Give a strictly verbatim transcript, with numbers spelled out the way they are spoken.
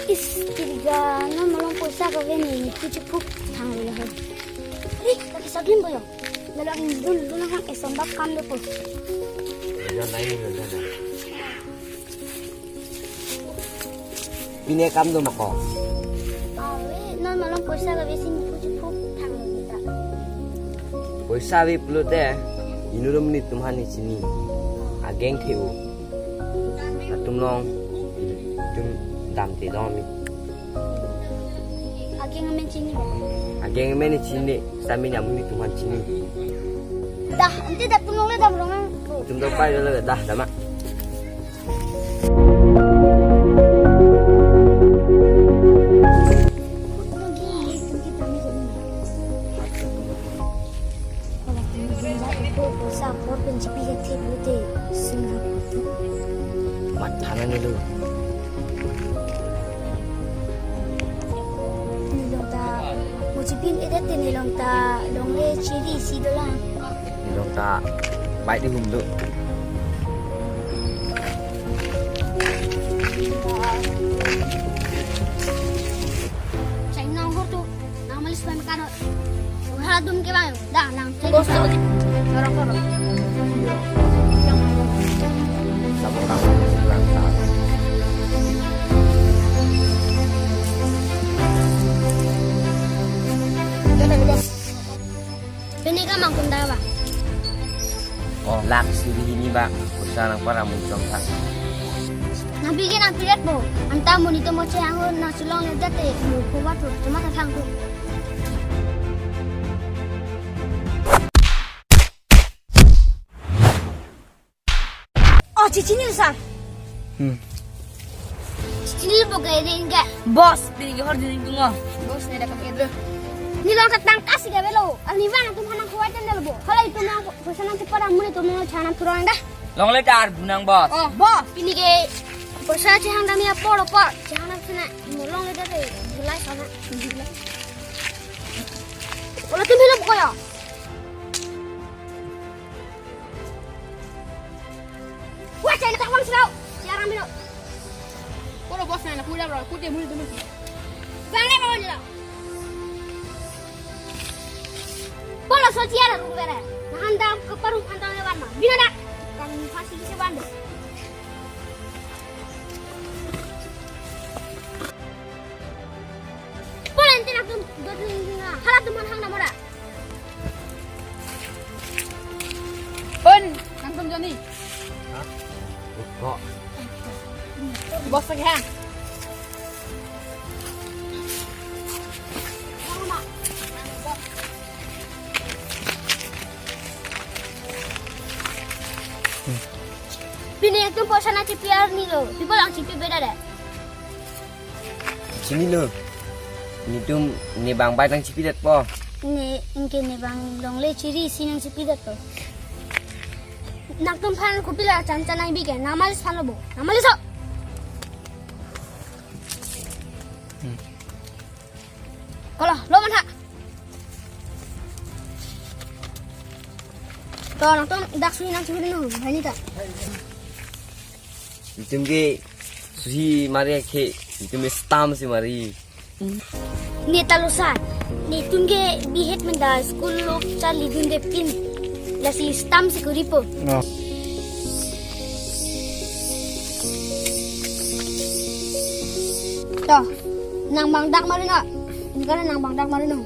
Is, kiriga, non malom poisa kave ne, ne kuchi phuk thang lo hai. Ri, lagi saglim boyo. Lalu ang dun dun hang eson bak kam dopo. Pine kam do ma ko? Ave, non malom poisa kave si ne kuchi phuk thang lo kita. Poisa ave pulote, inut amonit atum aphan ne chini. Ageng the-o. Latum along, itum damte dong mi. Ageng amen chini ba? Ageng amen ne chini, sami ne amonit atum aphan chini. Dah, ante dak tum longle dam rong ang. Tum dok pai lo dah, dam ma. Sa apor pen chipi hethe pute sing hap tu. Mat thana ni lo. Nilong ta, mo chipin edet te nilong ta longle chiri si dolang. Nilong ta bai di hum do. Chai nong hor tu. Nang malis ban kano. Haladun ke bang. Dah, nang cek. Bos, bos. Sorok, sorok. Pini ka mangkun da ba? Oh, lak suri hini ba, usa nang para muncong tha. Nang pigi nang piret bo, anta muni to moche hangun nang sulong le jate, mo ko ba tu, cuma ta thang tu. Oh, chichi ni sa. Hmm. Chichi ni bo ke ring ke. Bos, pini ke hor ding tungo. Bos, ne da kam edro. Nilong ta tangka si ke velo. Ani vang tum hana kuat dan bo. Hala itum nang poisa nang chepara muni tum nang chana turang dah. Longle tar bunang bos. Oh, bos, pini ke poisa chehang dami apor apor. Chehang dam sene. Mo longle tar te. Julai sana. Ola tum helop ko ya. Wah, chai na tak wang silo. Siaram bilo. Kolo bos na na pura bro, kute mul dulu. Bang na bang na. Kolo so siaram ru bere. Na handam ke paru handam le wan ma. Bina dak. Kan pasi se wan. Pola ente nangtum dot ning ning ah. Halatum man hang na mora. Un, nangtum joni. Hah? Kok. Bos lagi hang. Pini nangtum poisa nang chipi arni lo. People ang chipi beda deh. Chini lo. Netum ne bang bai nang chipi det po. Ne, anke ne bang longle chiri si nang chipi det po. Nangtum phan kopilo chan chan nang bi ke, nang malis phan lo bo. Nang malis ho. Kolo, lo man ha. To, nangtum dak sui nang chipi no, bhai ni ta. Netum ke suhi mari ke, netum ke stamp si mari. Ne ta lo sa, netum ke bihet menda school lo charli dun de pin. Lasi stamp si kuri po. No. To, nang bang dak mari na. Nang bang dak mari na.